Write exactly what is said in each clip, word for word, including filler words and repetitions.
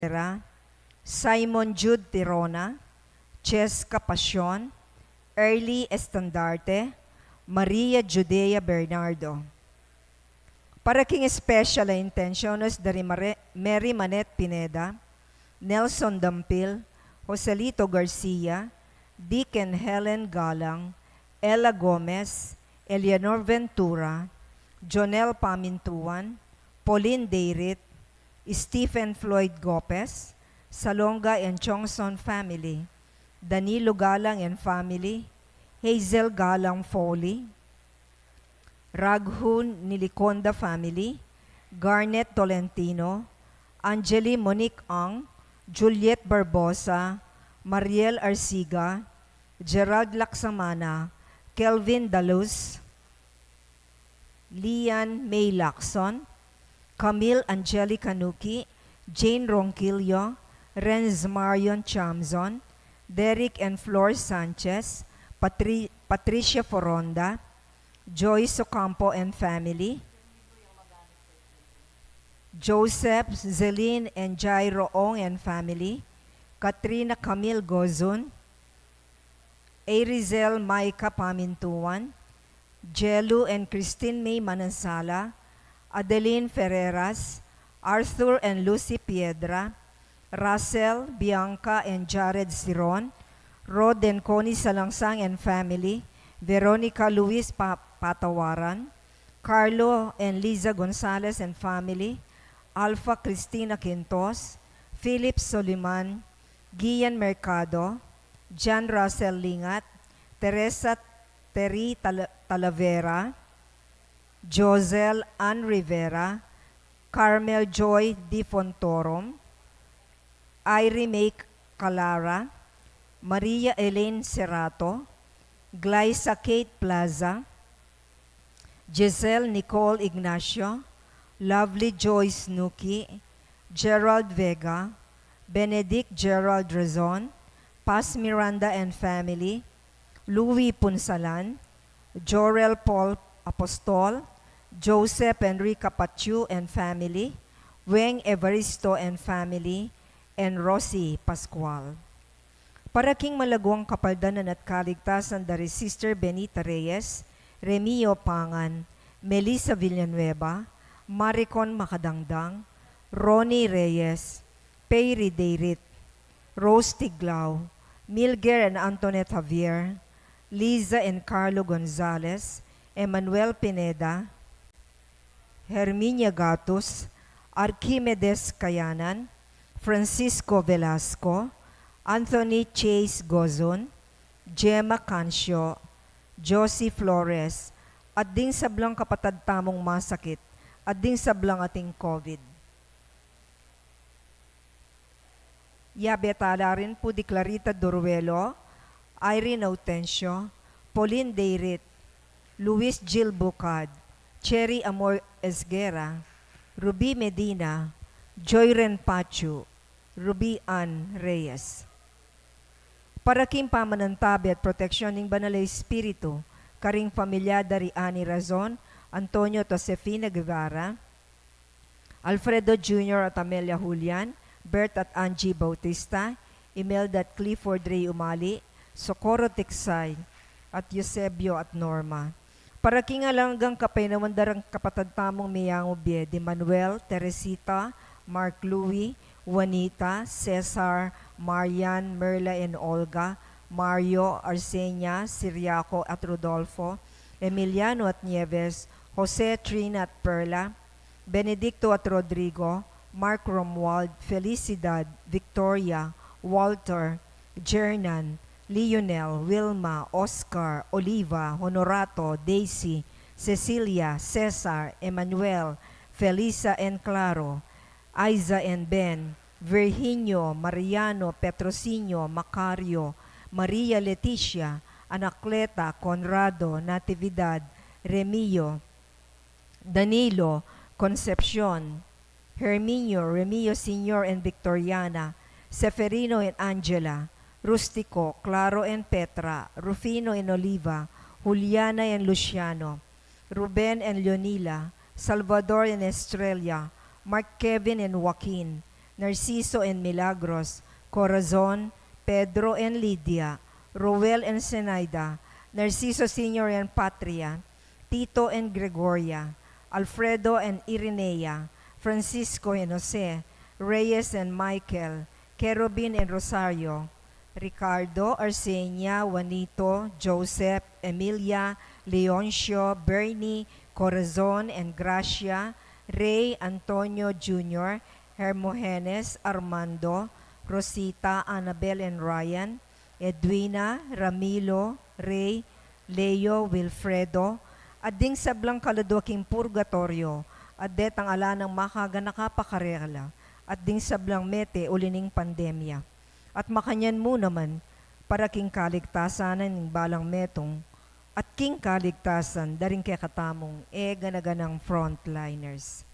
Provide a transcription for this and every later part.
Rivera, Simon Jude Tirona, Cheska Pasion, Early Estandarte, Maria Judea Bernardo. Para king special a intenciones dari Mare-, Mary Manette Pineda, Nelson Dampil, Joselito Garcia, Deacon Helen Galang, Ella Gomez, Eleanor Ventura, Jonel Pamintuan, Pauline Deirit, Stephen Floyd Gopez, Salonga and Chongson family, Danilo Galang and family, Hazel Galang Foley, Raghun Niliconda family, Garnet Tolentino, Angeli Monique Ang, Juliet Barbosa, Mariel Arsiga, Gerald Laksamana, Kelvin Daluz, Lian May Lacson, Camille Angelica Nuki, Jane Ronquillo, Renz Marion Chamzon, Derek and Flor Sanchez, Patri-, Patricia Foronda, Joyce Ocampo and family, Joseph, Zelin and Jairo Ong and family, Katrina Camille Gozun, Arizel Micah Pamintuan, Jelu and Christine May Manansala, Adeline Ferreras, Arthur and Lucy Piedra, Russell, Bianca and Jared Siron, Rod and Connie Salangsang and family, Veronica Luis Pa-, Patawaran, Carlo and Liza Gonzalez and family, Alpha Christina Quintos, Philip Soliman, Gian Mercado, John Russell Lingat, Teresa Terry Tal-, Talavera, Josel Ann Rivera, Carmel Joy Di Fontorum, Irie May Calara, Maria Elaine Serrato, Glyza Kate Plaza, Giselle Nicole Ignacio, Lovely Joyce Nuki, Gerald Vega, Benedict Gerald Rezon, Paz Miranda and family, Louis Punsalan, Jorel Paul Apostol, Joseph Enrica Pachu and family, Weng Evaristo and family, and Rosie Pascual. Para king malaguang kapaldanan at kaligtasan dari Sister Benita Reyes, Remio Pangan, Melissa Villanueva, Maricon Makadangdang, Ronnie Reyes, Peyri Deirit, Rose Tiglao, Milger and Antoinette Javier, Liza and Carlo Gonzalez, Emmanuel Pineda, Herminia Gatus, Archimedes Kayanan, Francisco Velasco, Anthony Chase Gozon, Gemma Cancio, Josie Flores, at ding sablang kapatad tamung masakit, at ding sablang ating COVID. Yabe tala rin pu di Clarita Duruelo, Irene Autencio, Pauline Deirit, Luis Gil Bucad, Cherry Amor Esguerra, Ruby Medina, Joyren Pachu, Ruby Ann Reyes. Para king pamanantabe at proteksyon ning Banal a Espiritu, karing pamilya dari Ani Razon, Antonio at Josefina Guevara, Alfredo Junior at Amelia Julian, Bert at Angie Bautista, Imelda at Clifford Ray Umali, Socorro Tiksay, at Eusebio at Norma. Para king alang anggang kapaynawan darang kapatad tamung meyangu bie di Manuel, Teresita, Mark Louie, Juanita, Cesar, Marian, Merla and Olga, Mario, Arsenia, Siriaco at Rodolfo, Emiliano at Nieves, Jose, Trina at Perla, Benedicto at Rodrigo, Mark Romuald, Felicidad, Victoria, Walter, Jernan, Lionel, Wilma, Oscar, Oliva, Honorato, Daisy, Cecilia, Cesar, Emmanuel, Felisa and Claro, Aiza and Ben, Virginio, Mariano, Petrosinio, Macario, Maria Leticia, Anacleta, Conrado, Natividad, Remio, Danilo, Concepcion, Herminio, Remio Senior and Victoriana, Seferino and Angela, Rustico, Claro and Petra, Rufino and Oliva, Juliana and Luciano, Ruben and Leonila, Salvador and Estrella, Mark Kevin and Joaquin, Narciso and Milagros, Corazon, Pedro and Lydia, Roel and Zenaida, Narciso Senior and Patria, Tito and Gregoria, Alfredo and Irinea, Francisco and Jose, Reyes and Michael, Kerubin and Rosario, Ricardo, Arsenia, Juanito, Joseph, Emilia, Leoncio, Bernie, Corazon and Gracia, Rey, Antonio Junior, Hermogenes, Armando, Rosita, Annabel and Ryan, Edwina, Ramilo, Rey, Leo, Wilfredo, at ding sablang kaladwa king purgatoryo, at detang ala nang makaganaka pa karela, at ding sablang mete uli ning pandemya. At makanyan mu naman, para king kaligtasan ning balang metung, at king kaligtasan da ring kekatamung e gana-ganang frontliners.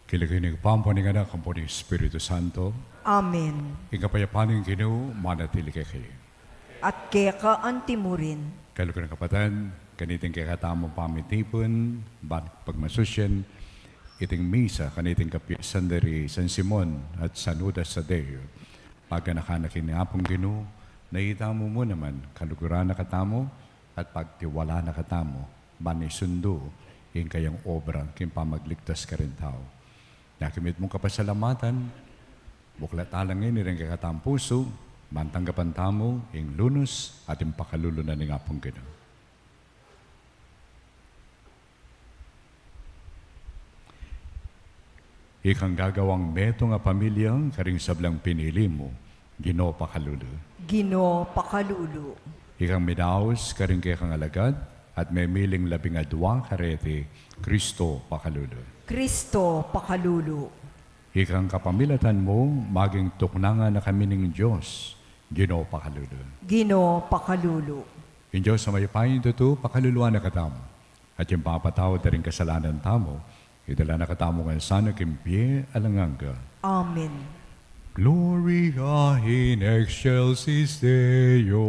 King lagyu ning Ibpa, ampo ning Anak, ampo ning Espiritu Santo. Amen. Ing kapayapan ning Ginu manatili kekayu. At keka antimurin. Kaluguran, kapatad, kaniting kekatamung pamitipun, ban pagmasusyan iting misa kaniting kapyasan da ri San Simon at San Judas Tadeo. Paganakan na king Apung Ginu, na itamu mu naman kaluguran na katamu, at pagtiwala na katamu, ban isundu ing kayang obra king pamagligtas karing tau. Nya king mitmung kapasalamatan, buklat tamu la ngeni ring kekatamung pusu, ban tanggapan tamu ing lunus at ing pakalulu na ning Apung Ginu. Ikang gagawang metung a pamilya karing sablang pinili mu, Ginu, pakalulu. Ginu, pakalulu. Ikang minaus karing kekang alagad at memiling labing adua kareti, Kristo, pakalulu. Kristo, pakalulu. Ikang kapamilatan mu maging tuknangan na kami ning Dios, Ginu, pakalulu. Ginu, pakalulu. Ing Dios a mayupayang tutu pakaluluan na katamu, at ing papatawad da ring kasalanan tamu, idala na katamu ngan sana king bie alang angga. Amen. Gloria in excelsis Deo.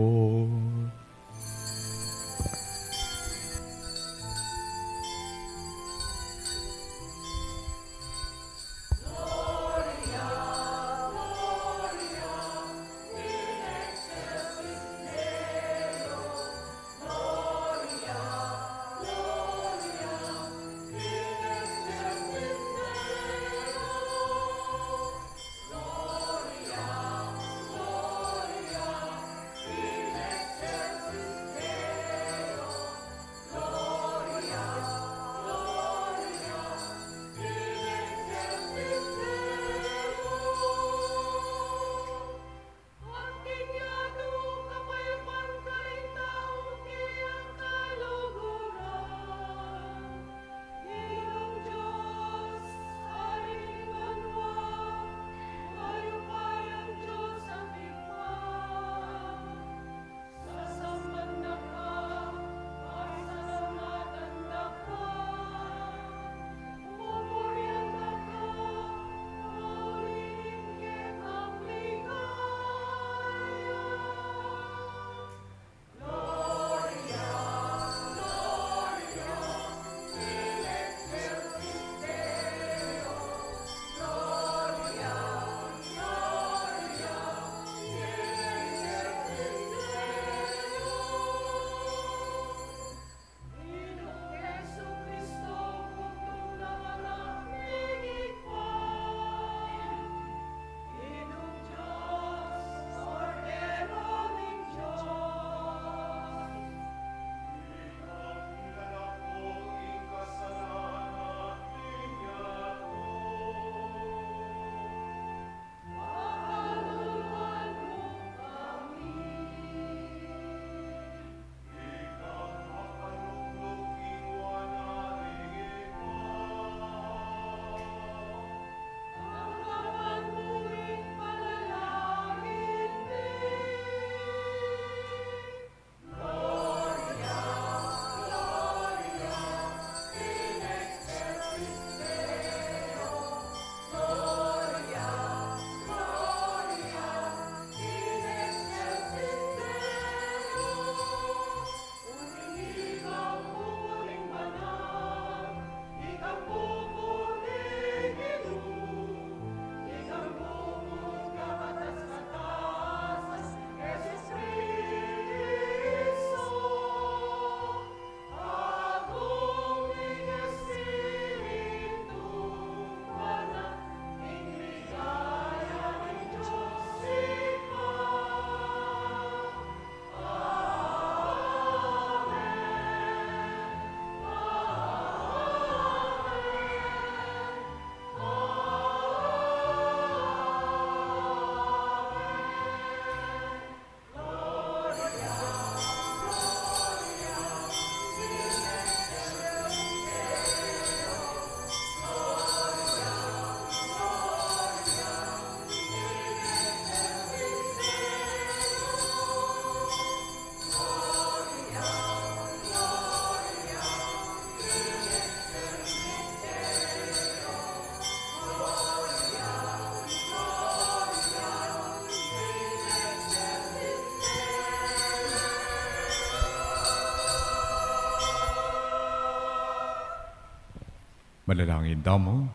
Manalangin tamu.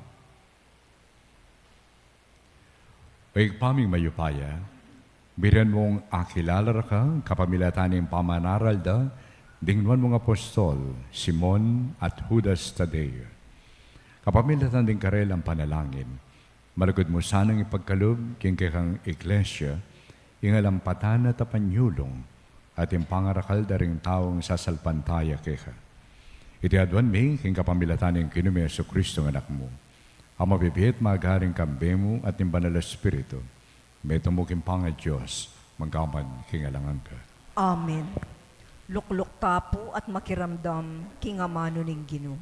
O Ibpa ming mayupaya, miran mung akilala ra ka kapamilatan ning pamanaral da ding nuan mung apostol, Simon at Judas Tadeo. Kapamilatan ding karelang panalangin, malugud mu sanang ipagkalub king kekang Iglesia ing alampatan at apanyulung at ing pangarakal da ring taung sasalpantaya keka. Iti aduan mi king kapamilatan ning Ginu mi Jesucristo nga Anak mu, a mabibie at magaring kambe mu at ning Banal a Espiritu, metung mu king pangaDios, mangga man king alang angga. Amen. Lukluk ta pu at makiramdam king amanu ning Ginu.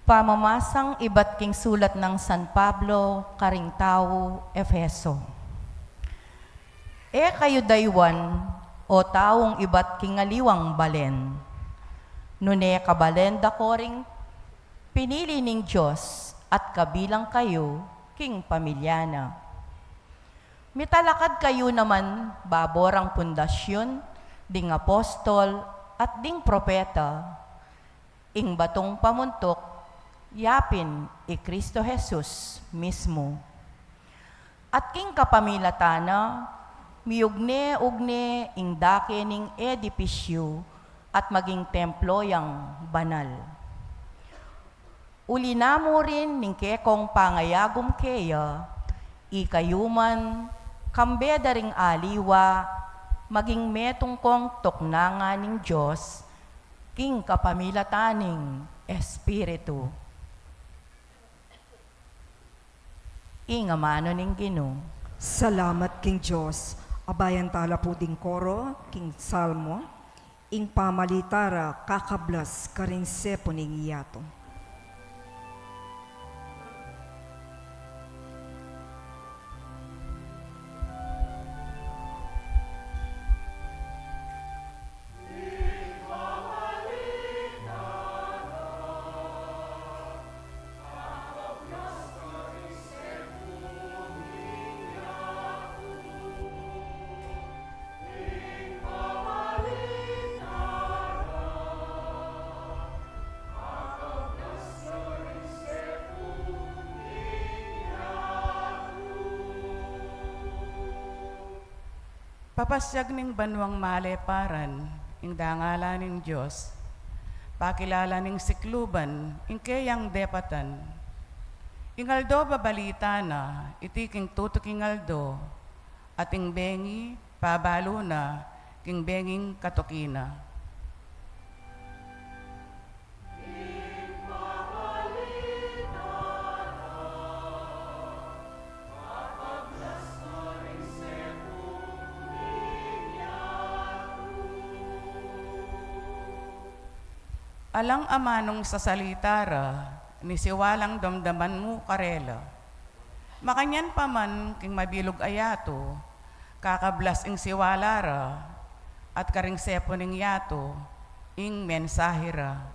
Pamamasang ibat king sulat nang San Pablo karing tau Efeso. E kayu daywan, o taung ibat king aliwang balen, nune kabalen da ko ring pinili ning Dios at kabilang kayu king pamilya na. Mitalakad kayu naman babo rang pundasyun ding apostol at ding propeta, ing batung pamuntuk, yapin i Cristo Jesus mismu. At king kapamilatan na, miugne-ugne ing dake ning edipisyu at maging templo yang banal. Uli na mu rin ning kekong pangayagum keya, ikayu man, kambe da ring aliwa, maging metung kong tuknangan ning Dios, king kapamilatan ning Espiritu. Ing amanu ning Ginu. Salamat king Dios. Abayan tala pu ding koro king Salmo. Ing pamalita ra kakablas karing sepu ning yatu. Papasyag ning banuang maleparan ing dangalan ning Dios, pakilala ning sikluban ing keyang depatan. Ing aldo babalita na iti king tutuking aldo, at ing bengi pabalu na king benging katuki na. Alang amanung sasalita ra, ni siwalang damdaman mu karela. Makanyan pa man king mabilug a yatu, kakablas ing siwala ra, at karing sepu ning yatu, ing mensahe ra.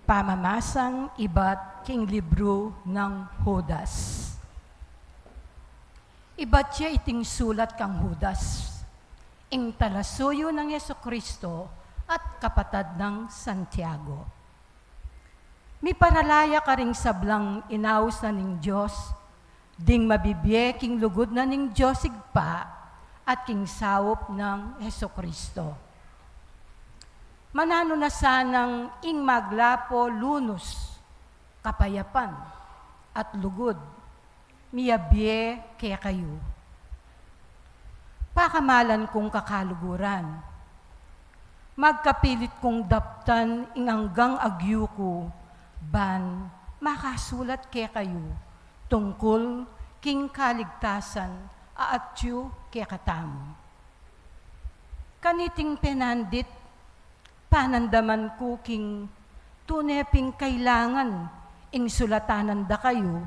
Pamamasang ibat king libru nang Judas. Ibat ya iting sulat kang Judas, ing talasuyu nang Jesucristo at kapatad nang Santiago. Miparalaya karing sablang inaus na ning Dios, ding mabibie king lugud na ning Dios Ibpa at king saup nang Jesucristo. Mananu na sanang ing maglapo lunus, kapayapan, at lugud, miyabie kekayu. Pakamalan kung kakaluguran, magkapilit kung daptan ing anggang agyu ku, ban makasulat kekayu tungkul king kaligtasan a atyu kekatamu. Kaniting penandit, panandaman ku king tune ping kailangan ing sulatanan da kayu,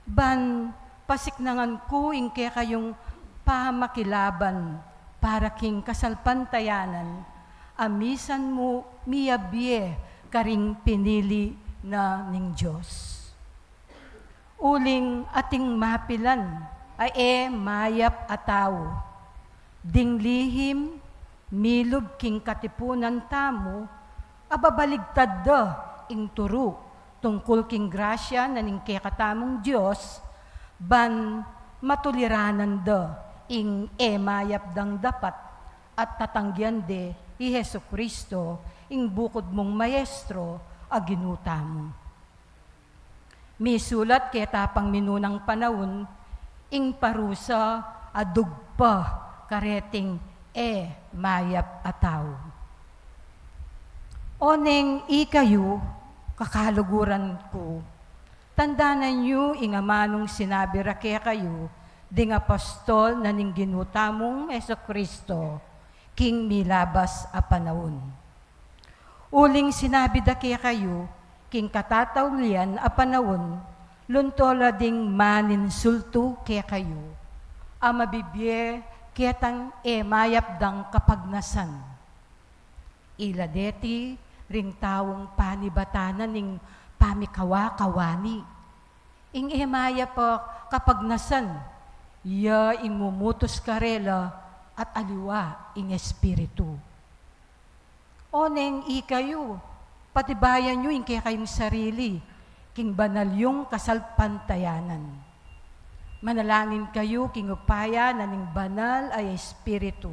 ban pasiknangan ku ing kekayung pamakilaban para king kasalpantayanan, a misan mu miyabie karing pinili na ning Dios. Uling ating mapilan a e mayap a tau. Ding lihim, milub king katipunan tamu, ababaligtad da ing turu tungkul king grasya na ning kekatamung Dios, ban matuliranan da ing e mayap dang dapat, at tatanggian de i Jesucristo, ing bukud mung Maestro a Ginu tamu. Misulat keta pang minunang panaun, ing parusa a dugpa kareting e mayap a tau. O neng ikayu, kakaluguran ku, tandanan yu ing amanung sinabi ra kekayu ding apostol na ning Ginu tamung Jesucristo, king milabas a panaun. Uling sinabi da kekayu, king katataulian a panaun, lunto la ding maninsultu kekayu, a mabibie ketang e mayap dang kapagnasan. Ila deti ring taung panibatan na ning pamikawa-kawani. Ing e mayap a kapagnasan, ya ing mumutus karela at aliwa ing espiritu. O neng ikayu, patibayan yu ing kekayung sarili king banal yung kasalpantayanan. Manalangin kayu king upaya na ning Banal a Espiritu.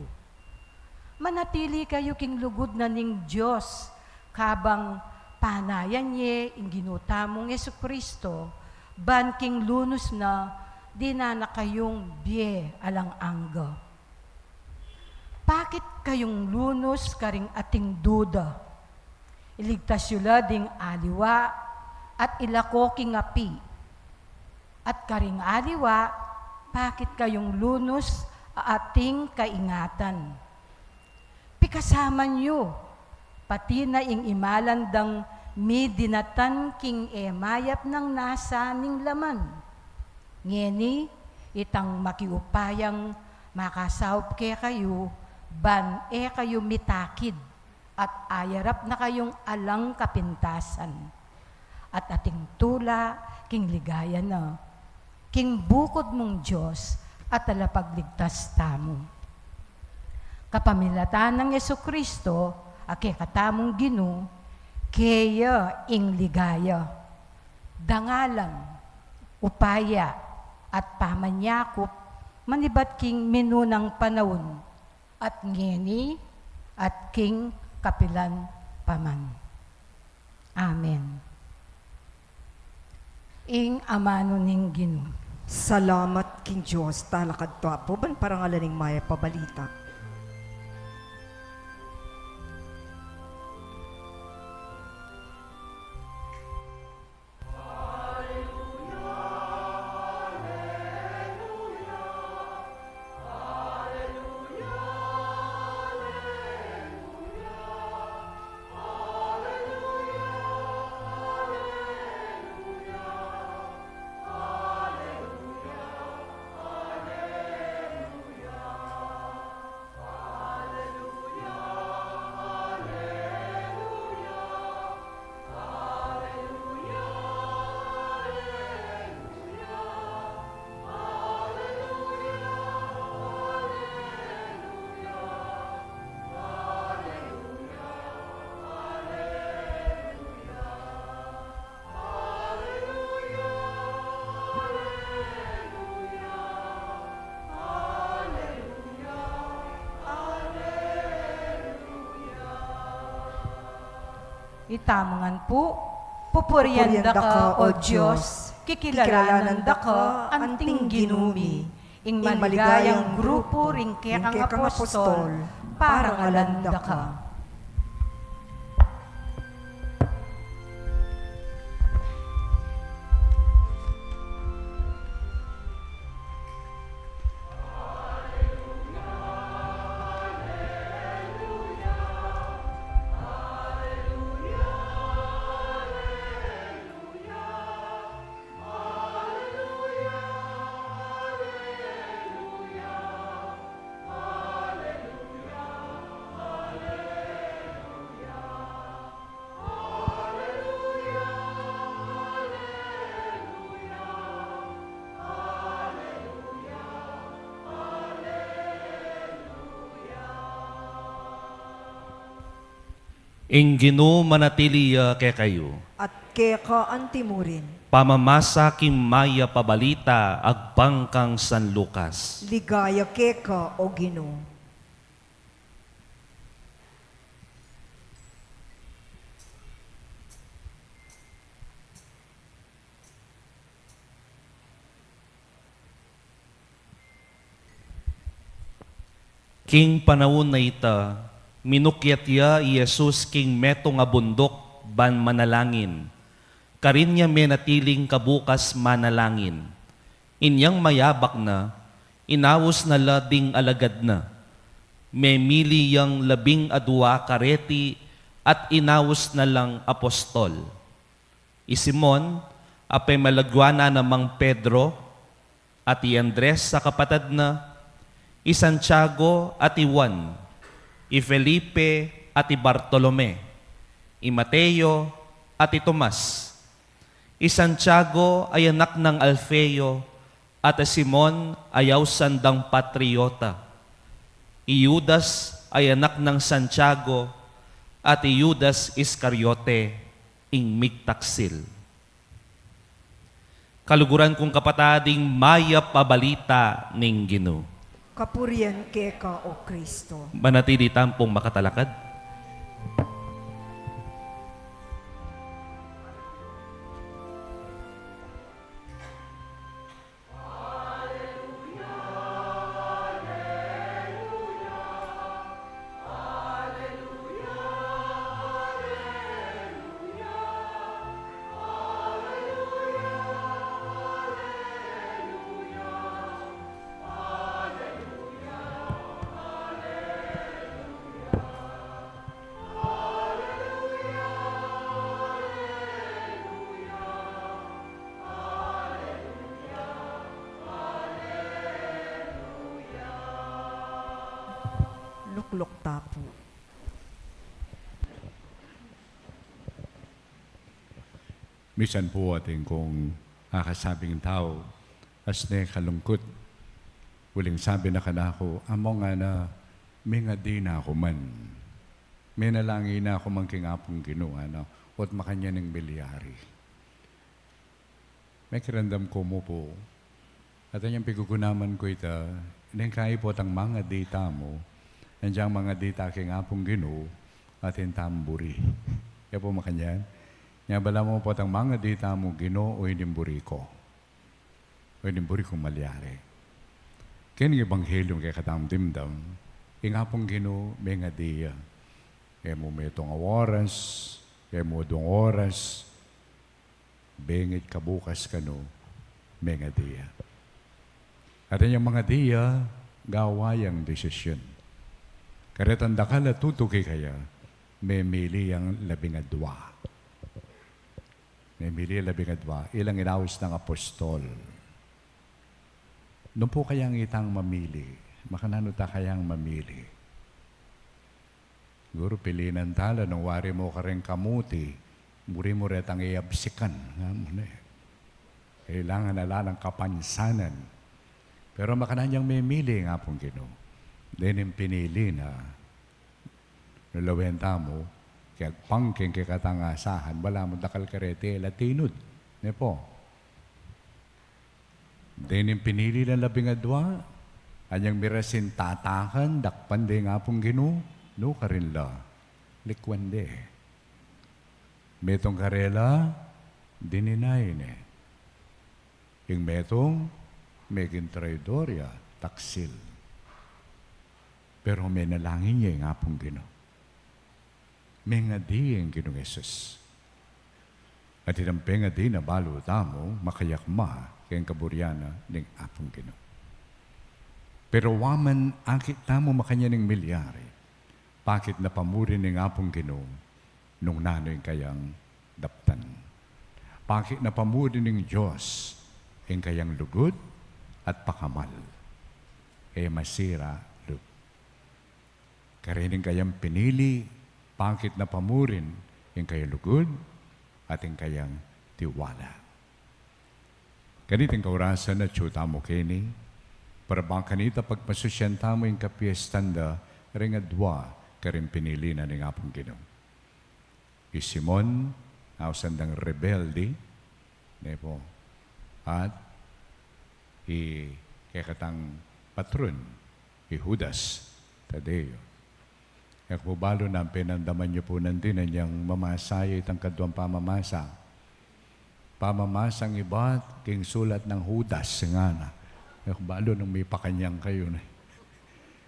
Manatili kayu king lugud na ning Dios, kabang panayan ye ing Ginu tamung Jesucristo, ban king lunus na dinan na kayung bie alang angga. Pakit kayung lunus karing ating duda. Iligtas yu la ding aliwa at ilako king api. At karing aliwa, pakit kayung lunus a ating kaingatan. Pikasaman yu, pati na ing imalan dang midinatan king e mayap nang nasa ning laman. Ngeni, itang makiupayang makasaup kekayu, ban e kayu mitakid, at ayarap na kayung alang kapintasan. At ating tula king ligaya na, king bukud mung Dios at Talapagligtas tamu. Kapamilatan nang Jesucristo, a kekatamung Ginu, keya ing ligaya, dangalan, upaya, at pamanyakup, manibat king minunang panaun, at ngeni, at king kapilan pa man. Amen. Ing amanu ning Ginu. Salamat king Dios. Talakad tamu pu ban parangalan ing mayap a balita. Itamu ngan pu, pupurian da ka, O Dios, kikilalanan da ka, anting Ginu mi, ing maligayang grupu ring kekang apostol, parangalan da ka. Ing Ginu manatili ya kekayu. At keka antimurin. Pamamasa king mayap a balita agpang kang San Lucas. Ligaya keka, O Ginu. King panaun a ita, minukyat ya i Jesus king metung a bunduk ban manalangin. Karin ya menatiling kabukas manalangin. Inyang mayabak na, inaus na la ding alagad na. Memili yang labing adua kareti at inaus na lang apostol. I Simon, a pemalagwanan na mang Pedro, at i Andres a kapatad na, i Santiago at i Juan, i Felipe at i Bartolome, i Mateo at i Tomas, i Santiago a anak nang Alfeo, at i Simon a ausan dang Patriota, i Judas a anak nang Santiago, at i Judas Iscariote, ing migtaksil. Kaluguran kung kapatad, ing mayap a balita ning Ginu. Kapurian keka, O Kristo. Manatili tampong makatalakad. Lukluk ta pu. Misan pu atin kung akasabing tau, as ne kalungkut, uling sabi na kanaku, "Among ana, mengadi na ku man. Menalangin na ku man king Apung Ginu, ana, ot makanyan ing milyari." Mekiramdam ku mu pu, at anyang pigugunaman ku ita, neng kayi potang mangadi tamu, anyang mangadi ta king Apung Ginu, atin tamung buri. E pu makanyan? Nya balamu potang mangadi tamu, Ginu, o ini ing buri ku. O ini ing buri kung malyari. Keng Ebanghelyo kekatamung dimdam, ing Apung Ginu mengadi ya. E mu metung a oras, e mu adwang oras, bengit kabukas kanu, mengadi ya. At anyang mangadi ya, gawa yang desisyon. Karetang dakal a tutuki kaya, memili yang labing adwa. Memili yang labing adwa, ilang inaus nang apostol. Nu pu kayang itang mamili, makananu ta kayang mamili? Siguru pilinan ta la, nung wari mu kareng kamuti, buri mu retang iabsikan, nga mu ne. Kailangan na la nang kapansanan. Pero makanyan yang memili ing Apung Ginu. Dening pinili na, nung lawen tamu, keng agpang keng kekatang asahan, balamu dakal kareti e la tinud, ne pu? Dening pinili lang labing adwa, anyang mirasin tatakan, dakpan de ing Apung Ginu, nukarin la, likwan de. Metung karela, dininay ne. Ing metung, meging traidor ya, taksil. Pero menalangin ya ing Apung Ginu. Mengadi ing Ginung Jesus. At itang pengadi na balu tamu, makayakma keng kaburian na ning Apung Ginu. Pero wa man akit tamu makanyan ing milyari, pakit na pamurin ning Apung Ginu, nung nanu ing kayang daptan. Pakit na pamurin ning Dios, ing kayang lugud at pakamal. E masira lub. Karening kayang pinili, pakit na pamurin ing kayang lugud at ing kayang tiwala. Kaniting kaurasan atyu tamu keni, para bang kanita pagpasusian tamu ing kapiestan da ring adwa karing pinili na ning Apung Ginu. I Simon, ausan dang rebelde, ne pu, at i kekatang patron, i Judas Tadeo. E ku balu nung penandaman yu pu nandin inyang mamasa ya itang kaduang pamamasa. Pamamasang ibat king sulat nang Judas, ngana. E ku balu nung mipakanyang kayu ne.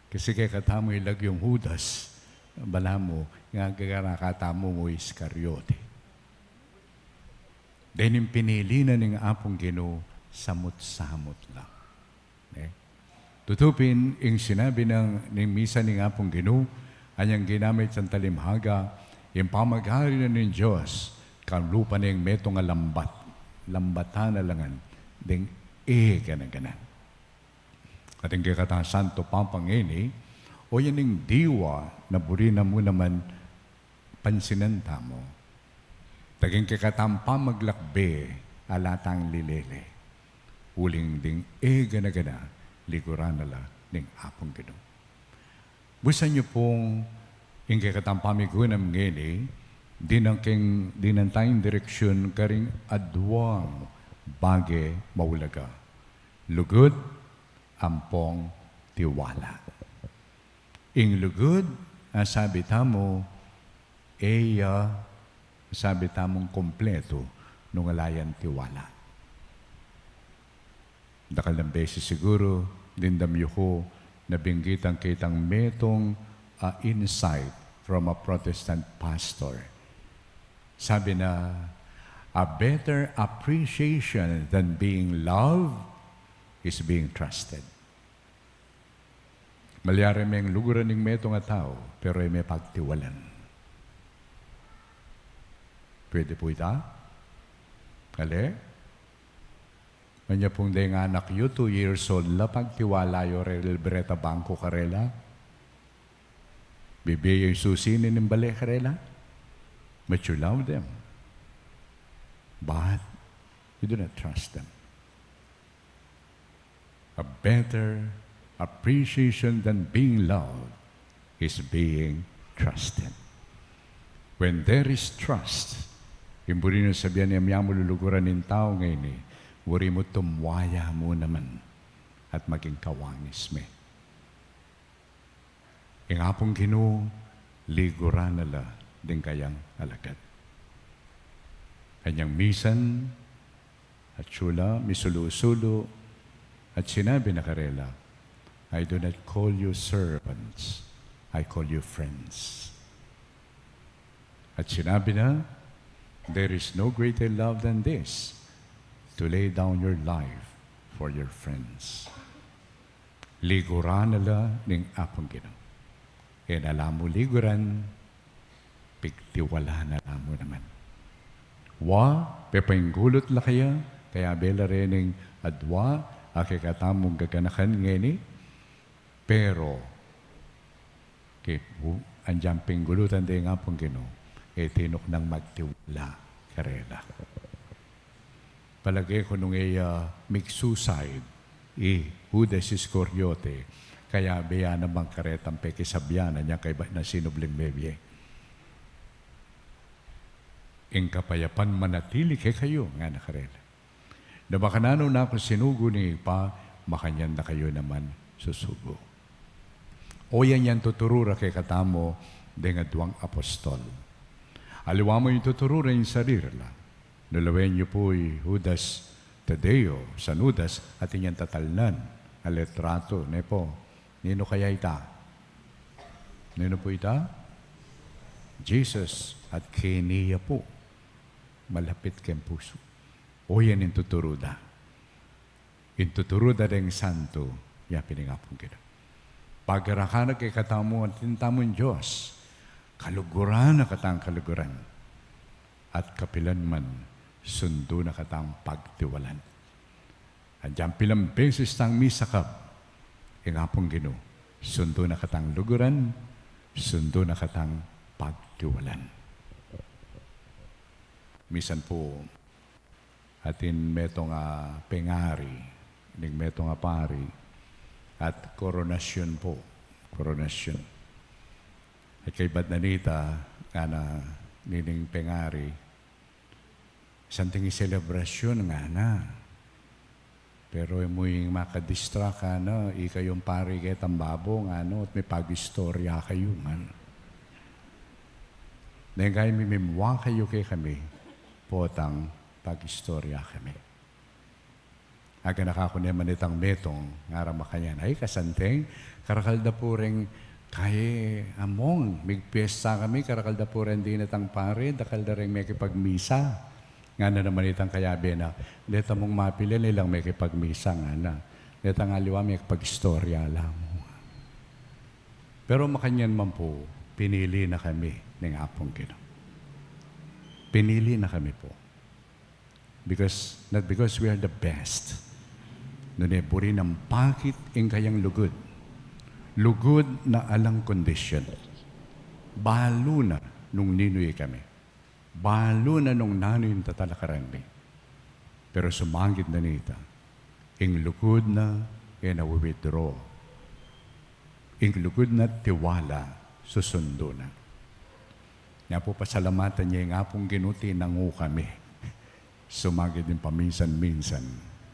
Kasi kekatamu ing lagyung Judas, balamu, ing gagara katamu mu Iscariote. Dening pinili na ning Apung Ginu, samut-samut la. Ne? Tutu pin ing sinabi nang ning misa ning Apung Ginu, anyang ginamit yang talimhaga, ing pamag-ari na ning Dios, kalupa na ing metung a lambat, lambatan na la ngan, deng e gana-gana. At ing kekatang Santo Papa ngeni, o yan ing diwa na buri na mu naman pansinan tamu. Daging kekatang pamaglakbe, ala tang lilele. Uling ding e gana-gana, liguran na la ning Apung Ginu. Busan yu pung ing kekatang pamigunam ngeni, dinan king, dinan tang direksyun karing aduang bage maulaga. Lugud, ampong tiwala. Ing lugud, a sabi tamu, e ya, sabi tamung kumpletu nung ala yang tiwala. Dakal nang beses siguru, dimdam yu ku, nabinggitan kitang metung a insight from a Protestant pastor. Sabi na, "A better appreciation than being loved is being trusted." Malyari meng luguran ing metung a tau, pero e me pagtiwalan. Pwede pu ita? Ale? Manyapung deng anak yu, two years old la, pagtiwala yu rela, libre ta bangku karela? Bibie yu ing susi ning bale karela? But you love them. But you do not trust them. A better appreciation than being loved is being trusted. When there is trust, ing buri nang sabian ning miyamululuguran ning tau ngeni, buri mu tumwaya mu naman at maging kawangis me. Ing Apung Ginu, liguran na la ding kayang alagad. Kanyang misan, atyu la, misulu-sulu, at sinabi na karela, "I do not call you servants, I call you friends." At sinabi na, "There is no greater love than this, to lay down your life for your friends." Liguran na la ning Apung Ginu. E na la mu liguran, pigtiwala na la mu naman. Wa, pepainggulut la kaya, kayabe la rening adwa a kekatamung gaganakan ngeni, pero ke pu, anyang pinggulutan de ing Apung Ginu, e tinuknang magtiwala karela. Palage ku nung e ya mig-suicide i Judas Iscariote, kayabe ya naman karetang pekisabian na niyang kaibat nang sinubling mebie. Ing kapayapan manatili kekayu, ngana karela. Na makananu na ku sinugo ning Ibpa, makanyan na kayu naman susugo. O yan yang tuturu ra kekatamu deng aduang apostol. Aliwa mu ing tuturu ra ing sarili la. Nulawen yu pu i Judas Tadeo, San Judas, atin yang tatalnan a litratu, ne pu. Ninu kaya ita? Ninu pu ita? Jesus, at keni ya pu. Malapit keng pusu. O yan ing tuturu da. Ing tuturu da deng santu, ya pin ing Apung Ginu. Pagarakan na kekatamu atin tamung Dios, kaluguran na katang kaluguran. At kapilan man, sundu na katang pagtiwalan. Anyang pilang beses tang misakap, ing Apung Ginu, sundu na katang luguran, sundu na katang pagtiwalan. Misan pu, atin metung a pengari, ning metung a pari, at koronasyon pu, koronasyon. At kaibat na nita, ngana, Nining pengari, santing selebrasyun ngana. Pero e mu ing makadistract, ngana, ikayung pari ketang babo, ngana, at mipag-istorya kayu, ngana. Neng kaya mimimwa kayu kekami, potang pag-istorya kami. Aga na ka ku ne man itang metung, ngara makanyan, ay, kasanting, karakal da pu reng, kaya among, migpiesta kami, karakal da pu reng dinatang pari, dakal da reng mekipagmisa. Ngana naman itang kayabe na, deta mung mapilan ilang mekipagmisa, ngana. Detang aliwa mekipag-istorya la mu. Pero makanyan man pu, pinili na kami ning Apung Ginu. Pinili na kami pu. Because, not because we are the best. Nune buri nang pakit ing kayang lugud. Lugud na alang kondisyon. Balu na nung ninu kami. Balu na nung nanu ing tatalakaran mi. Pero sumagid na nita, ing lugud na e na wi-withdraw. Ing lugud na tiwala susundu na. Nya pu pasalamatan ye ing Apung Ginu tinangu kami. Sumagid ing paminsan-minsan,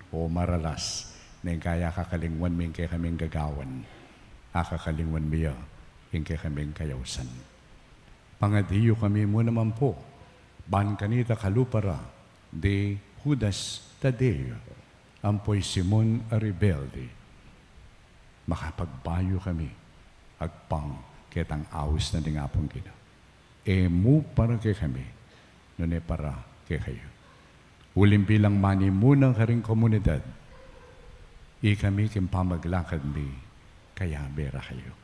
o maralas, neng kaya kakalingwan mi ing kekaming gagawan, a kakalingwan mi ya ing kekaming kayausan. Pangadi yu kami mu naman pu, ban kanita kalupa ra di Judas Tadeo, ampo i Simon a rebelde, makapagbayu kami agpang ketang aus na ning Apung Ginu. E mu para kekami, nune para kekayu. Uling bilang manimuna karing komunidad, ikami king pamaglakad mi, kayabe ra kayu.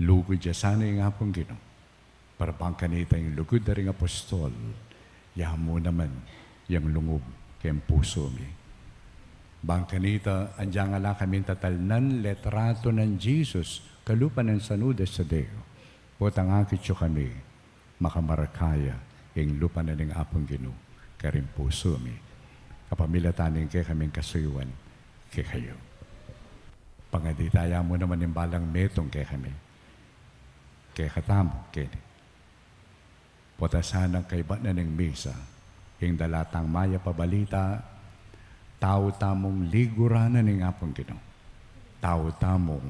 Lugud ya sana ing Apung Ginu, para bang kanita ing lugud da ring apostol, ya mu naman yang lungub keng pusu mi. Bang kanita, agyang ala kaming tatalnan litratu nang Jesus kalupa nang San Judas Tadeo, potang akit yu kami, makamarka ya ing lupa na ning Apung Ginu karing pusu mi, kapamilatan ning kekaming kasuyuan kekayu. Pangadi ta ya mu naman ing balang metung kekami, kekatamu keni. Potang sana kaybat na ning misa, ing dala tang mayap a balita, tau tamung liguran na ning Apung Ginu. Tau tamung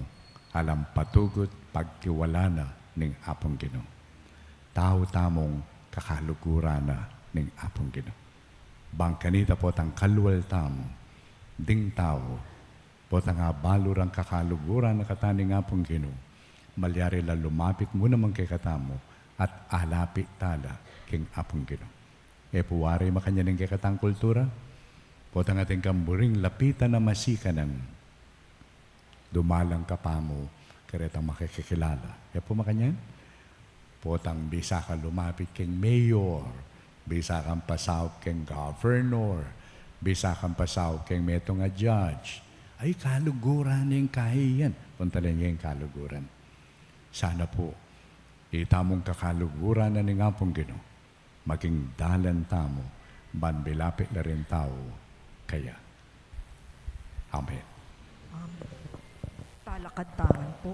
alang patugut pagtiwala na ning Apung Ginu. Tau tamung kakaluguran na ning Apung Ginu. Bang kanita potang kalwal tamu, ding tau, potang abalu rang kakaluguran na kata ning Apung Ginu, malyari la lumapit mu naman kekatamu at alapit tala king Apung Ginu. E pu wari makanyan ing kekatang kultura, potang atin kang buring lapitan a masikanan, dumalan ka pa mu karetang makikilala. E pu makanyan? Potang bisa ka lumapit keng mayor, bisa kang pasaup keng governor, bisa kang pasaup keng metung a judge. Ay, kaluguran ing kaya yan. Puntalan ya ing kaluguran. Sana pu, itamung kakaluguran na ning Apung Ginu, maging dalan tamu, ban milapit la ring tau kaya. Amen. Amen. Talakad tamu pu.